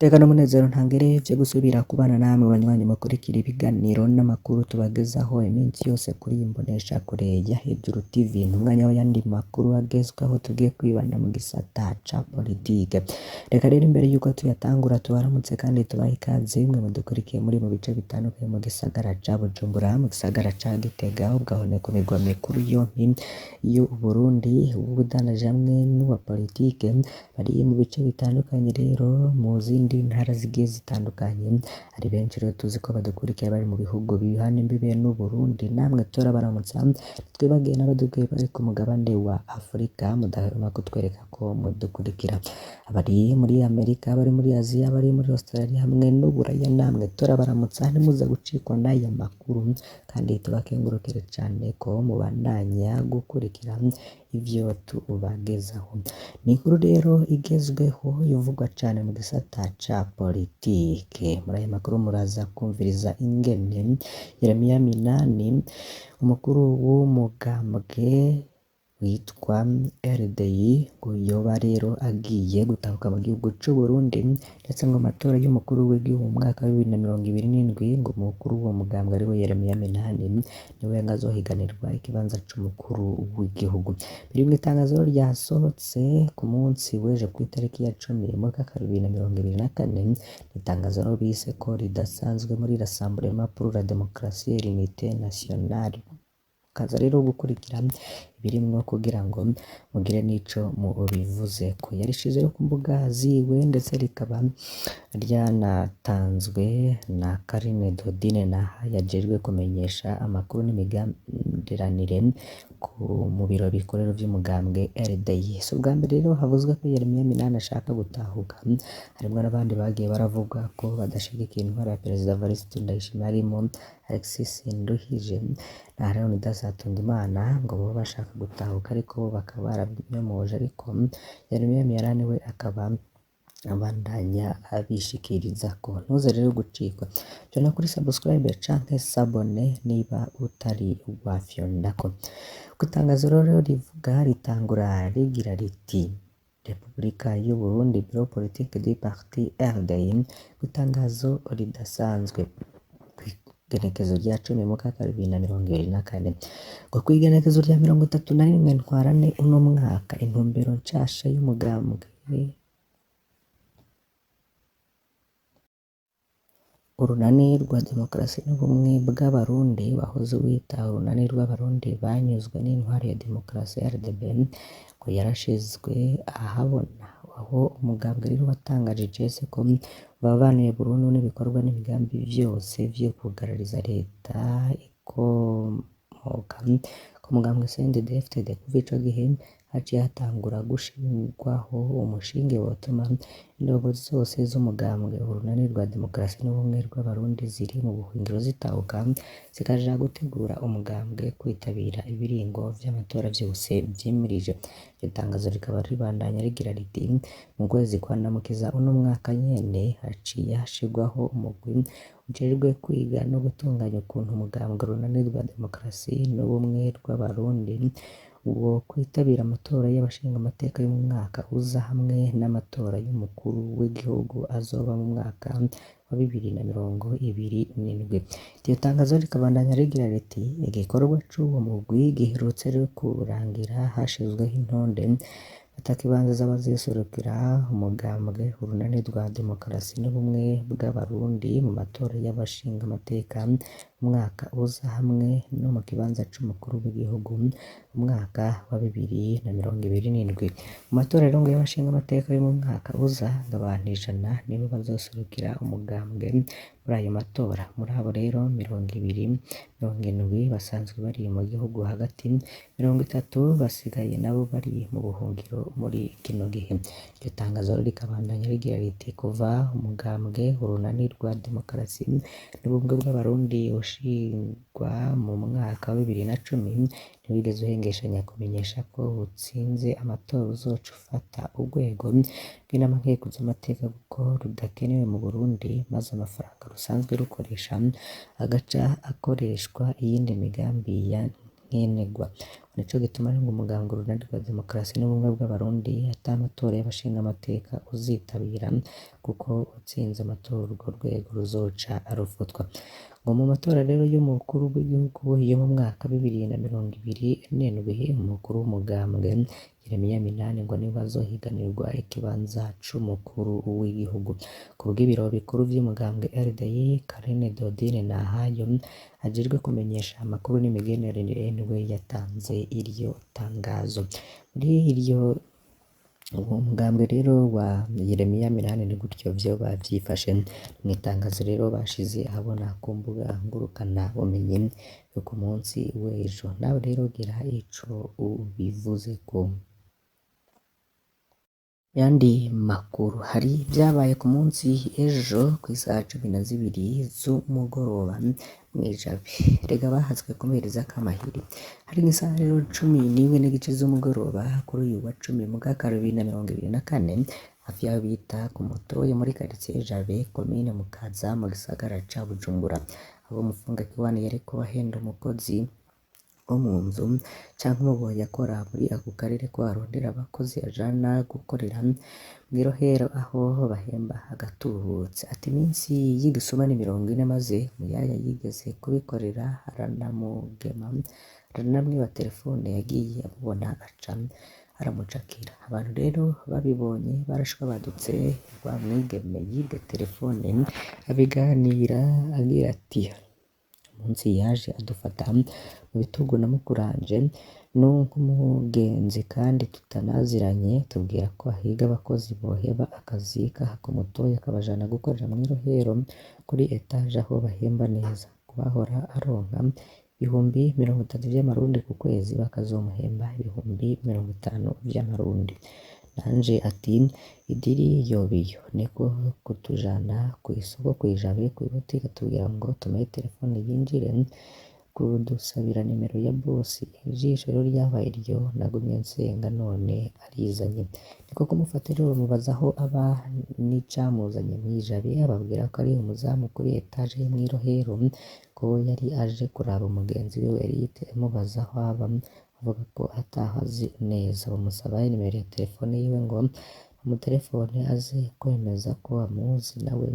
Teka n'umunezero ntangere vyo gusubira kubana namwe banywanyi mukurikira ibiganiro n'amakuru tubagezaho iminsi yose kuri iyi mboneshakure ya Hejuru TV. Ni umwanya w'ayandi makuru agezweho tugiye kwibanda mu gisata ca politike. Reka rero imbere yuko tuyatangura tubaramutse kandi tubahe ikaze mwe mudukurikiye muri mu bice bitandukanye mu gisagara ca Bujumbura, mu gisagara ca Gitega, ubwahone ku migwa mikuru yompi y'Uburundi, uw'ubudandaji hamwe n'uwa politike bari mu bice bitandukanye rero mu zindi ntara zigiye zitandukanye. Hari benshi rero tuzi ko badukurikira bari mu bihugu bihana imbibe n'Uburundi, namwe turabaramutsa twibagiye n'abadukuriye bari ku mugabane wa Afurika mudahwema kutwereka ko mudukurikira. Abari muri Amerika, abari muri Aziya, abari muri Australia hamwe n'Uburaya namwe turabaramutsa ntimuze gucikwa n'aya makuru kandi tubakengurukire cane ko mubandanya gukurikira ivyo tubagezaho. Ni inkuru rero igezweho ivugwa cane mu gisata ca politike. Muri aya makuru muraza kwumviriza ingene Yeremiya Minani, umukuru w'umugambwe witwa RDI, ngo yoba rero agiye gutahuka mu gihugu c'Uburundi, ndetse ngo amatora y'umukuru w'igihugu mu mwaka wa 2027 ngo umukuru w'uwo mugambwe ariwe Yeremiya Minani niwe ngo azohiganirwa ikibanza c'umukuru w'igihugu. Biri mw'itangazo ryasohotse ku munsi w'ejo kw'itariki ya 10 Mukaka 2024, ni itangazo rero bise ko ridasanzwe muri Rassemblement pour la démocratie et l'unité nationale. Mukaza rero gukurikira ibirimwo kugira ngo mugire n'ico mubivuzeko. Yarishize rero ku mbuga ziwe ndetse rikaba ryanatanzwe na Karine Dodine Naha yajejwe kumenyesha amakuru n'imigenderanire mu biro bikorero vy'umugambwe RDI. Si ubwa mbere rero havuzwe ko Yeremiya Minani ashaka gutahuka, harimwo n'abandi bagiye baravuga ko badashigikiye intwaro ya Perezida Evariste Ndayishimiye harimwo Alexis Nduhije na Leonidas Hatungimana ngo boba bashaka gutahuka ariko bo bakaba barabinyomoje, ariko Yeremiya Minani we akaba abandanya abishikirizako. Ntuze rero gucikwa, jana kuri subscribe canke s'abonner niba utari wafyondako. Uko itangazo rero rivuga ritangura rigira riti: Repubulika y'Uburundi, Bureau politique du parti RDI, itangazo ridasanzwe kw'igenekezo rya 10 Mukaka 2024, ngo kw'igenekezo rya 31 Ntwarante uno mwaka, intumbero nshasha y'umugambwe Urunani rwa Demokarasi n'Ubumwe bw'Abarundi wahoze wita Urunani rw'Abarundi banyuzwe n'intwaro ya demokarasi RDB, ngo yarashizwe ahabona, aho umugambwe rero watangaje icese ko bavanuye burundu n'ibikorwa n'imigambi vyose vyo kugarariza leta ikomoka ku mugambwe CNDD-FDD. Kuva ico gihe haciye hatangura gushirwaho umushinge wotuma indongozi zose z'umugambwe Urunani rwa Demokarasi n'Ubumwe bw'Abarundi ziri mu buhungiro zitahuka zikaja gutegura umugambwe kwitabira ibiringo vy'amatora vyose vyimirije. Iryo tangazo rikaba ribandanya rigira riti: mu kwezi kwa Ndamukiza uno mwaka nyene haciye hashirwaho umugwi ujejwe kwiga no gutunganya ukuntu umugambwe Urunani rwa Demokarasi n'Ubumwe bw'Abarundi wo kwitabira amatora y'abashingamateka y'umwaka uza hamwe n'amatora y'umukuru w'igihugu azoba mu mwaka wa 2027. Iryo tangazo rikabandanya rigira riti: igikorwa c'uwo mugwi giherutse rero kurangira hashizweho intonde batakibanza z'abazoserukira umugambwe Urunani rwa Demokarasi n'Ubumwe bw'Abarundi mu matora y'abashingamateka umwaka uza hamwe no mu kibanza c'umukuru w'igihugu mu mwaka wa 2027. Mu matora rero ngo y'abashingamateka yo mu mwaka uza ngo abantu 100 nibo bazoserukira umugambwe muri ayo matora. Muri abo rero 270 basanzwe bari mu gihugu hagati, 30 basigaye nabo bari mu buhungiro muri kino gihe. Iryo tangazo rikabandanya rigira riti: kuva umugambwe Urunani rwa Demokarasi n'Ubumwe bw'Abarundi ushingwa mu mwaka wa 2010 ntiwigeze uhengeshanya kumenyesha ko utsinze amatora uzoca ufata urwego rw'inama nkenguzamateka kuko rudakenewe mu Burundi, maze amafaranga rusanzwe rukoresha agaca akoreshwa iyindi migambi ya nkenegwa. Nico gituma rero ngo umugambwe Urunani rwa Demokarasi n'Ubumwe bw'Abarundi ata matora y'abashingamateka uzitabira, kuko utsinze amatora urwo rwego ruzoca rufutwa. Ngo mu matora rero y'umukuru w'igihugu yo mu mwaka 2027, umukuru w'umugambwe Yeremiya Minani ngo niwe azohiganirwa ikibanza c'umukuru w'igihugu. Kubw'ibiro bikuru vy'umugambwe RDI, Karine Dodine Nahayo ajejwe kumenyesha amakuru n'imigenderanire niwe yatanze iryo tangazo. Muri iryo uwo mugambwe rero wa Yeremiya Minani ni gutyo vyoba vyifashe. Mw'itangazo rero bashize ahabona ku mbuga ngurukana bumenyi yo ku munsi w'ejo. Nawe rero gira ico ubivuzeko. Yandi makuru hari vyabaye ku munsi ejo kw'isaha 12 z'umugoroba mw'ijabe. Rega bahatswe kumereza k'amahiri. Hari nk'isaha rero 11:30 z'umugoroba kuri uyu wa 10 Mukaka 2024, hafi y'aho bita ku Mutoyi muri quartier Jabe, komine Mukaza mu gisagara ca Bujumbura. Aho umufunga kiwani yariko ahenda umukozi wo mu nzu canke umuboyi akora muri ako karere ko arondera abakozi ajana gukorera mw'irohero aho bahemba agatubutse. Ati iminsi y'igisuma ni 40, maze Muyaya yigeze kubikorera aranamugema aranamwiba telefone yagiye amubona aca aramucakira. Abantu rero babibonye barashwabadutse, wa mwigeme yibwe telefone abiganira agira ati umunsi yaje adufata mu bitugu na mukuranje nk'umugenzi kandi tutanaziranye, tubwira ko ahiga abakozi boheba akazi kaha ku Mutoyi akabajana gukorera mw'irohero kuri etage aho bahemba neza. Kubahora aronka 30,000 vy'amarundi ku kwezi bakazomuhemba 50,000 vy'amarundi. Nanje ati idiri yoba iyo, niko kutujana kw'isoko kw'ijabe kw'ibutike atubwira ngo tumuhe telefone yinjire kudusabira nimero ya bosi. Ijisho rero ryabaye iryo, nagumye nsenga none arizanye. Niko kumufata rero bamubaza aho aba n'icamuzanye mw'ijabe, ababwira ko ari umuzamu kuri etage yo mw'irohero, ko yari aje kuraba umugenzi wiwe Eric amubaza aho aba, avuga ko ataho azi neza. Bamusaba inimero ya telefone yiwe ngo bamutelefone aze kwemeza ko amuzi, nawe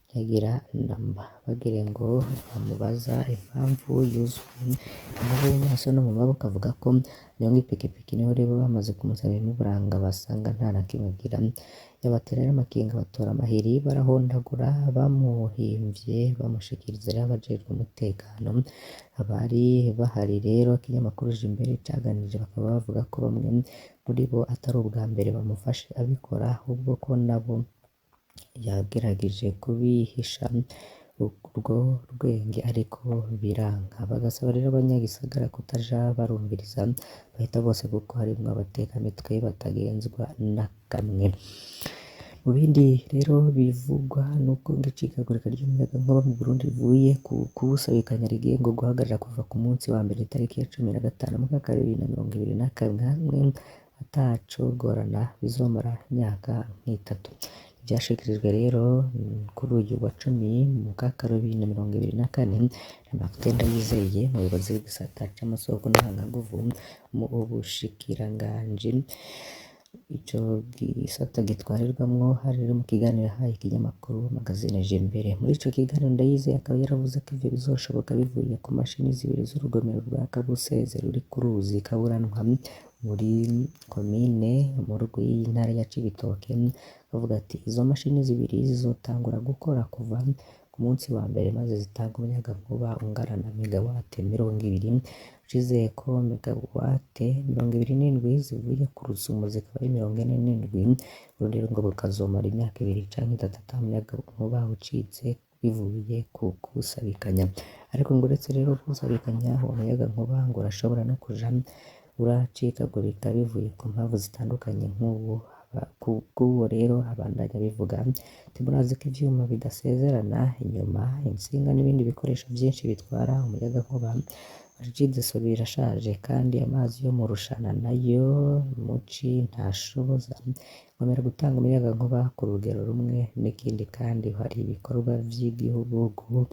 ntiyagira namba. Bagire ngo bamubaza impamvu yuzuye inkovu mu maso no mu maboko, avuga ko anyonga ipikipiki. Niho rero bamaze kumusaba ibimuranga basanga nta na kimwe agira. Yabatera rero amakenga batora amahiri barahondagura bamuhimvye bamushikiriza rero abajejwe umutekano. Abari bahari rero ikinyamakuru Jimbere caganirije bakaba bavuga ko bamwe muri bo atari ubwa mbere bamufashe abikora, ahubwo ko nabo yagerageje kubihisha urwo rwenge ariko biranka. Bagasaba rero abanyagisagara kutaja barumviriza bahita bose kuko harimwo abatekamitwe batagenzwa na kamwe. Mu bindi rero bivugwa nuko icikagurika ry'umuyagankuba mu Burundi rivuye ku kuwusabikanya rigiye ngo guhagarara kuva ku munsi wa mbere itariki ya 15 Mukaka 2021, hamwe atacogorana bizomara imyaka nk'itatu. Ivyashikirijwe rero kuri uyu wa 10 Mukaka 2024 na Martin Ndayizeye, umuyobozi w'igisata c'amasoko ntanganguvu mu bushikiranganji ico gisata gitwarirwamwo. Hari rero mu kiganiro yahaye ikinyamakuru Magazine Jimbere. Muri ico kiganiro Ndayizeye akaba yaravuze ko ivyo bizoshoboka bivuye ku mashini zibiri z'urugomero rwa Kabuseze ruri ku ruzi Kaburantwa muri komine Murwi y'intara ya Cibitoke. Avuga ati izo mashini zibiri zizotangura gukora kuva ku munsi wa mbere, maze zitanga umuyagankuba ungana na megawate 20, ushizeko megawate 27 zivuye ku Rusumo zikaba ari 47. Urundi rero ngo bukazomara imyaka ibiri canke itatu ata muyagankuba ucitse bivuye ku kuwusabikanya. Ariko ngo uretse rero kuwusabikanya, uwo muyagankuba ngo urashobora no kuja uracikagurika bivuye ku mpamvu zitandukanye. Nk'ubu kubw'uwo rero abandanya abivuga ati murazi ko ivyuma bidasezerana inyuma, intsinga n'ibindi bikoresho vyinshi bitwara umuyagankuba Regideso birashaje, kandi amazi yo mu Rushana nayo muci ntashoboza nkomera gutanga umuyagankuba ku rugero rumwe. N'ikindi kandi hari ibikorwa vy'igihugu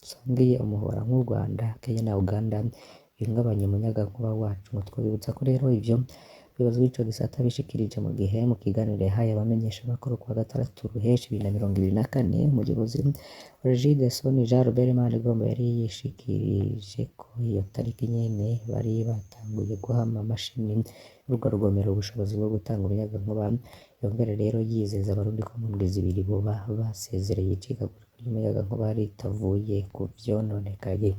dusangiye umuhora nk'u Rwanda, Kenya na Uganda bihungabanya umuyagankuba wacu. Ngo twobibutsa ko rero ivyo ubuyobozi bw'ico gisata bishikirije mu gihe mu kiganiro yahaye abamenyeshamakuru kuwa gatandatu ruheshi 2024, umuyobozi wa Regideso Jean Robert Manigomba yari yishikirije ko iyo tariki nyene bari batanguye guha amamashini y'urwo rugomero ubushobozi bwo gutanga umuyagankuba. Yongera rero yizeza abarundi ko mu ndwi zibiri boba basezereye icikagurika ry'umuyagankuba ritavuye ku vyononekaye.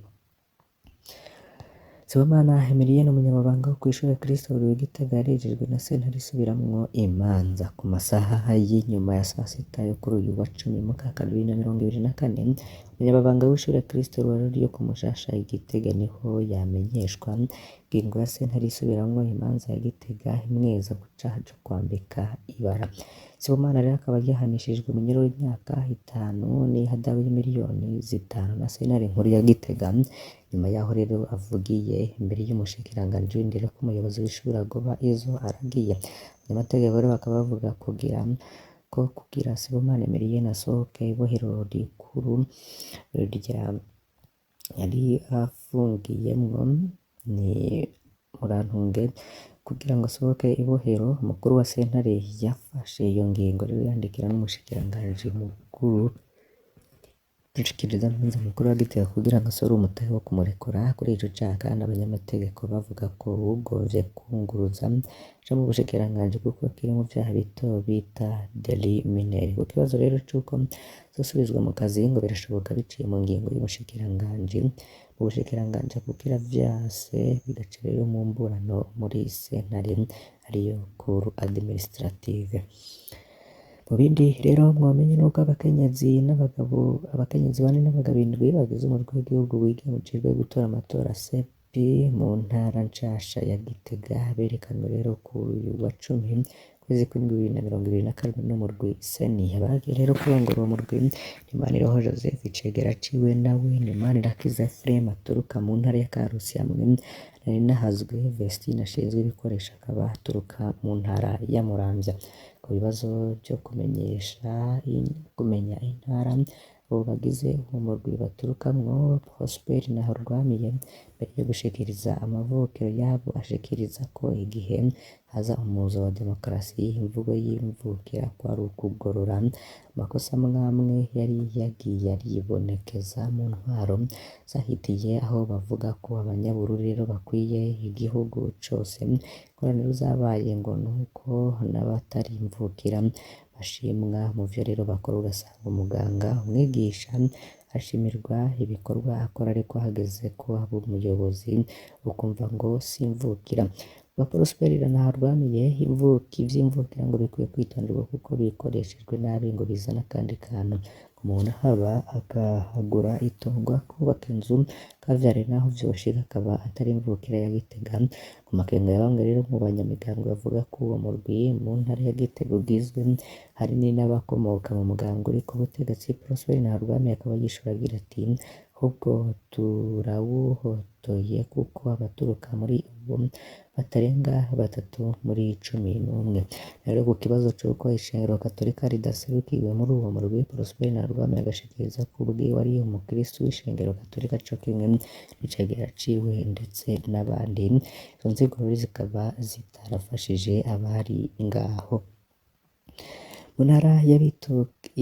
Sibomana Emilienne, umunyamabanga wo kw'ishure Kristo Gitega, yarejejwe na sentare isubiramwo imanza ku masaha y'inyuma ya sasita yo kuri uyu wa 10 Mukaka 2024. Umunyamabanga w'ishure Kristo ryo ku Mushasha i Gitega niho yamenyeshwa ingingo ya sentare isubiramwo imanza ya Gitega imweza ku caha co kwambika ibara. Sibomana rero akaba yahanishijwe umunyururu w'imyaka 5 n'ihadabu y'imiliyoni 5 na sentare nkuru ya Gitega. Nyuma yaho rero avugiye imbere y'umushikiranganji w'indero ko umuyobozi w'ishure agoba izo aragiye. Abanyamategeko rero bakaba bavuga kugira ko kugira Sibomana Emilienne asohoke ibohero rikuru rya yari afungiyemwo, ni Murantunge, kugira ngo asohoke ibohero, umukuru wa sentare yafashe iyo ngingo rero yandikira n'umushikiranganji mukuru Rushikirizamanza mukuru wa Gitega kugira ngo asohore umutahe wo kumurekura kuri ico caha. Kandi abanyamategeko bavuga ko uwugomvye kwunguruza aja mu bushikiranganji kuko kiri mu vyaha bito bita délit mineur. Ku kibazo rero c'uko azosubizwa mu kazi, ngo birashoboka biciye mu ngingo y'umushikiranganji mu bushikiranganji kugira vyase bigaca rero mu mburano muri sentare ariyo cour administrative. Mu bindi rero mwomenye nuko abakenyezi n'abagabo, abakenyezi bane n'abagabo indwi bagize umurwi w'igihugu wigenga ujejwe gutora amatora CEPI mu ntara nshasha ya Gitega berekanwe rero kuri uyu wa 10 kwezi kw'indwi 2022 n'umurwi CENI. Abagiye rero kurongora uwo murwi ni Maniraho Joseph, icegera ciwe nawe ni Manirakiza Ephraim aturuka mu ntara ya Karusi, hamwe na Ninahazwe Vestine ashinzwe ibikoresho akaba aturuka mu ntara ya Muramvya. Ku bibazo vyo kumenyesha kumenya intara abo bagize uwo murwi baturukamwo, Prosper Ntahorwamiye mbere yo gushikiriza amavukiro yabo ashikiriza ko igihe haza umuzo wa demokarasi imvugo y'imvukira kwari ukugorora amakosa amwamwe yari yagiye aribonekeza mu ntwaro zahitiye, aho bavuga ko abanyabururi rero bakwiye igihugu cose. Ingorane zabaye ngo nuko n'abatari imvukira bashimwa mu vyo rero bakora, ugasanga umuganga, umwigisha ashimirwa ibikorwa akora, ariko hageze ko aba umuyobozi ukumva ngo simvukira. Ba Prosper Ntahorwamiye ivy'imvukira ngo bikwiye kwitonderwa kuko bikoreshejwe nabi ngo bizana akandi kantu. Umuntu ahaba akahagura itongo, akubaka inzu, akahavyarira, naho vyoshika akaba atari imvukira ya Gitega. Ku makenga ya bamwe rero mu banyamigambwe bavuga ko uwo murwi mu ntara ya Gitega ugizwe ahanini n'abakomoka mu mugambwe uri ku butegetsi, Prosper Ntahorwamiye akaba yishura agira ati: "Ahubwo turawuhotoye kuko abaturuka muri uwo batarenga batatu muri 11." Rero ku kibazo c'uko ishengero katolika ridaserukiwe muri uwo murwi, Prosper Ntahorwamiye agashikiriza ko ubwiwe ari umukristu w'ishengero katolika co kimwe n'icegera ciwe ndetse n'abandi. Izo nzego rero zikaba zitarafashije abari ngaho. Mu ntara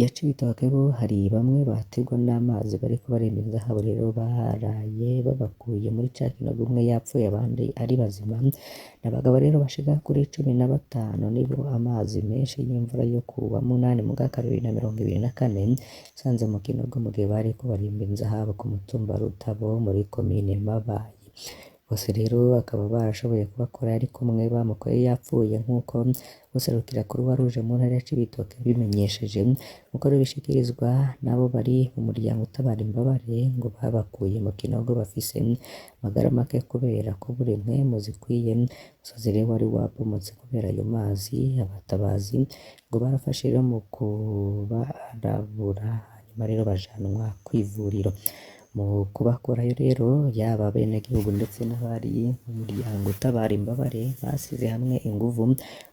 ya Cibitoke bo hari bamwe bategwa n'amazi bariko barema inzahabu, rero baraye babakuye muri ca kinogo umwe yapfuye abandi ari bazima. N'abagabo rero bashika kuri 15 nibo amazi menshi y'imvura yo kuwa munani mu mwaka 2024 yasanze mu kinogo mu gihe bariko barimba inzahabu ku mutumba Rutabo muri komine Mabayi. Bose rero bakaba barashoboye kubakora ariko umwe bamukoye yapfuye, nk'uko userukira Croix Rouge mu ntara ya Cibitoke yabimenyesheje. Nk'uko rero bishikirizwa n'abo bari mu muryango utabara imbabare, ngo babakuye mu kinogo bafise amagara make kubera kubura impwemu zikwiye. Umusozi rero wari wabomotse kubera ayo mazi. Abatabazi ngo barafashe rero mu kubarabura, hanyuma rero bajanwa kw'ivuriro. Mu kubakurayo rero yaba abenegihugu ndetse n'abari mu muryango utabara imbabare basize hamwe inguvu.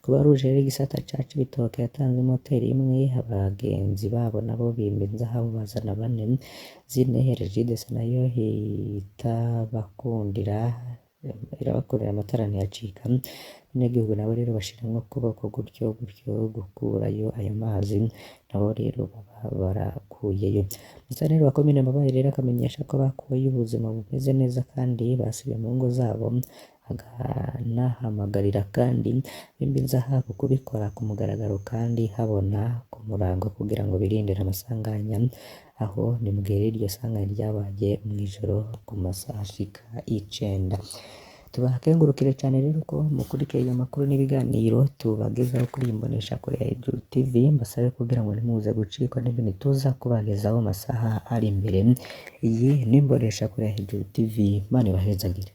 Croix-Rouge rero igisata ca Cibitoke yatanze imoteri imwe, abagenzi babo nabo bimba inzahabu bazana bane, zine. Regideso nayo itabakundira irabakundira amatara ntiyacika. Abanyagihugu nabo rero bashiramwo ukuboko gutyo gutyo gukurayo ayo mazi, nabo rero baba barakuyeyo. Musitanteri wa komine Mabayi rero akamenyesha ko bakuweyo ubuzima bumeze neza kandi basubiye mu ngo zabo, akanahamagarira kandi abimba inzahabu kubikora ku mugaragaro kandi habona ku murango kugira ngo birindire amasanganya. Aho ni mu gihe iryo sanganya ryabaye mw'ijoro ku masaha ashika 9. Tubakengurukire cane rero ko mukurikiye ayo makuru n'ibiganiro tubagezaho kuri iyi mboneshakure ya Hejuru TV, mbasabe kugira ngo ntimuze gucikwa n'ibindi tuza kubagezaho mu masaha ari imbere. Iyi ni imboneshakure ya Hejuru TV, Imana ibahezagire.